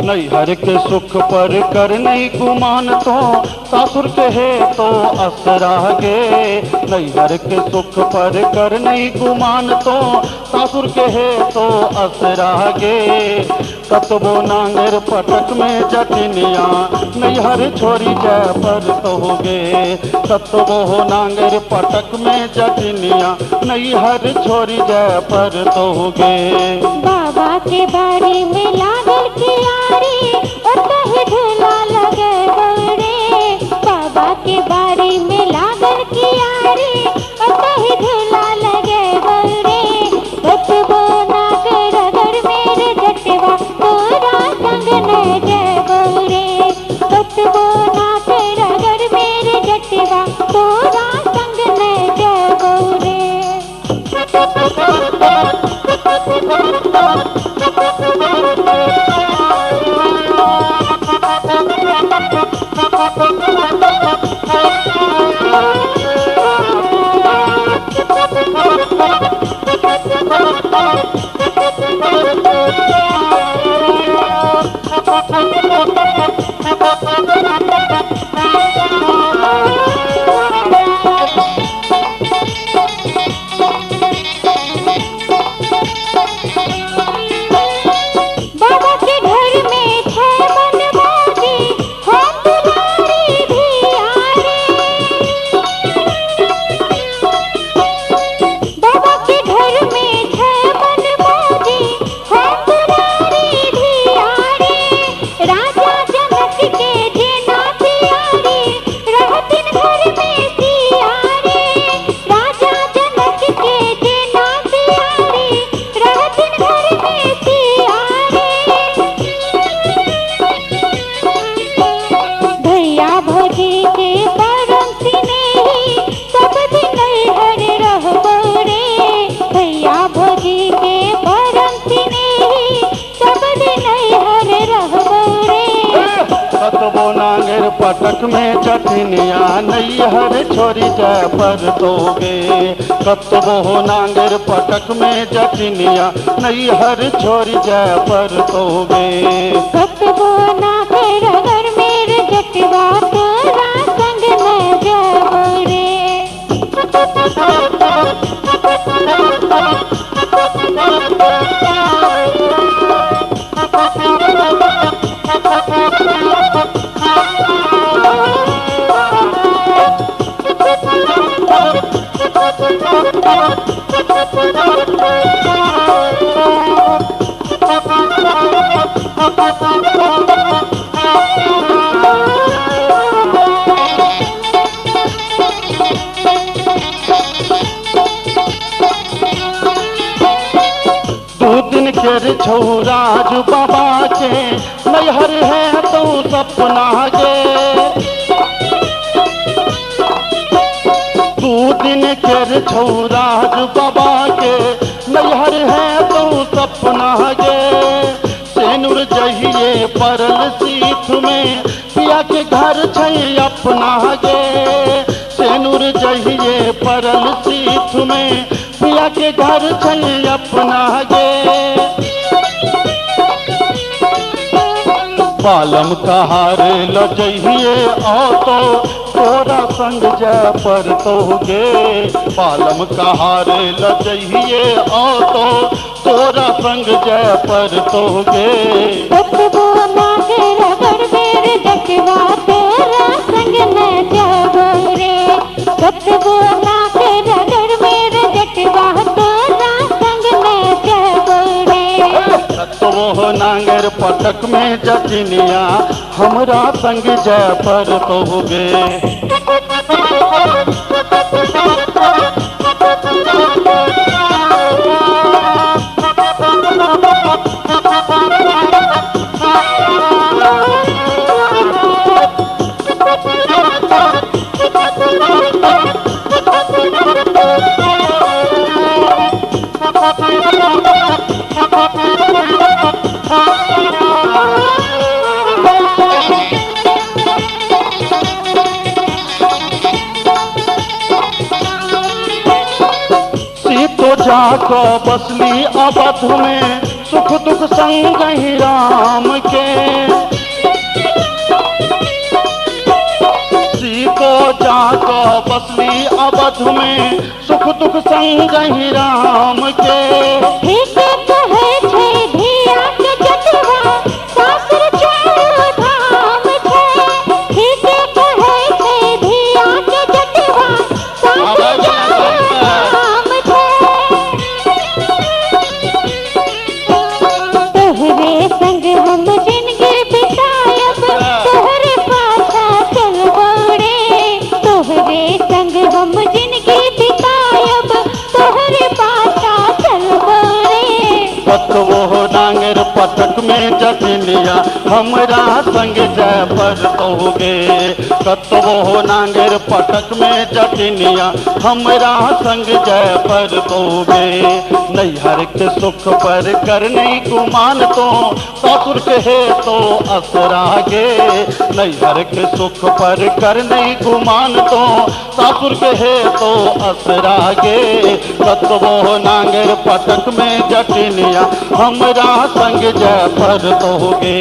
नैहर के सुख पर कर नहीं गुमान तो, सासुर के है तो असरा गे। नैहर के सुख पर कर नहीं गुमान तो, सासुर के है तो असरा गे। कतबो नांगर पटक में जटिनिया, नैहर छोरी जय पर तो गे। कतबो नांगर पटक में जटिनिया, नैहर छोरी जय पर तो गे। बाबा के बारी में लागल कियारी, ओतहि झूला लगे रे। बाबा के बारी में लागल कियारी, ओतहि झूला लगे रे। कतबो नाग रगड़ मेरे जटवा, तोरा संग न जयबो रे। कतबो नाग रगड़ मेरे जटवा, तोरा संग न जयबो रे। बाबा के घर में छै बनमौजी, हम दुलारी धिया रे। बाबा के घर में छै बनमौजी, हम दुलारी धिया रे। राजा जनक के जेना प्यारी, रहथिन घर में सिया रे। राजा जनक के जेना प्यारी, रहथिन घर में सिया रे। भैया भौजी के परम सिनेही, सब दिन नैहर रहबो रे। भैया भौजी के परम सिनेही, सब दिन नैहर रहबो रे। कतबो नांगर पटक में जटिनिया, नैहर छोरी जय पर दोगे। कतबो नांगर पटक में जटिनिया, नैहर छोरी जय पर दोगे। कतबो नाग रगड़ मेरे जटवा, तोरा संग न जयबो रे। दू दिन के छौराज बाबा के, नैहर है तो सपना गे। दू दिन के छौराज बाबा के, नैहर है तो सपना गे। सेनुर जहिए परल सीथ में, पिया के घर छै अपना गे। सेनुर जहिए परल सीथ में, पिया के घर छै अपना गे। बालम कहार ल जहिए औतो, तोरा संग जय पर तो गे। बालम कहार ल जहिए औतो, तोरा संग जय पर तो गे। कतबो नाग रगड़ मेरे जटवा, तोरा संग न जयबो रे। कतबो नाग रगड़ मेरे जटवा, तोरा संग न जयबो रे। कतबो नांगर पटक में जटिनिया, हमरा संग जय पर तो गे। सीतो जाको बसली अवध में, सुख दुख संग ही राम के। सीतो जाको बसली अवध में, सुख दुख संग ही राम के। ठीके कहै छै धिया के जटवा, सासुर चारू धाम छै। ठीके कहै छै धिया के जटवा, सासुर चारू धाम छै। तोहरे संग हम जिनगी बितायब, तोहरे पाछा चलबौ रे। तोहरे संग हम जिनगी बितायब, तोहरे पाछा चलबौ रे। कतबो नांगर पटक में जटिनिया, हमरा संग जय पर तोगे। कतबो नांगर पटक में जटिनिया, हमरा संग जय पर तोगे। नैहर के सुख पर कर नहीं गुमान तो, ससुर के हे तो असरागे। नैहर के सुख पर कर नहीं गुमान तो, ससुर के हे तो असरागे। कतबो नांगर पटक में जटिनिया, हमरा संग जय पर तोगे।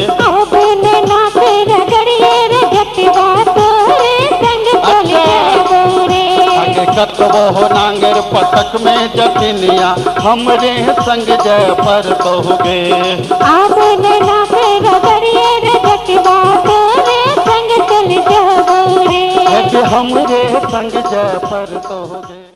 अब नैना के रगड़िए रे जटवा, तोहरे संग चल जाबो रे। आगे कतबो नांगर पटक में जटिनिया, हमरे संग जय पर तोगे। अब नैना के रगड़िए रे जटवा, तोहरे संग चल जाबो रे। हमरे संग जय पर तोगे।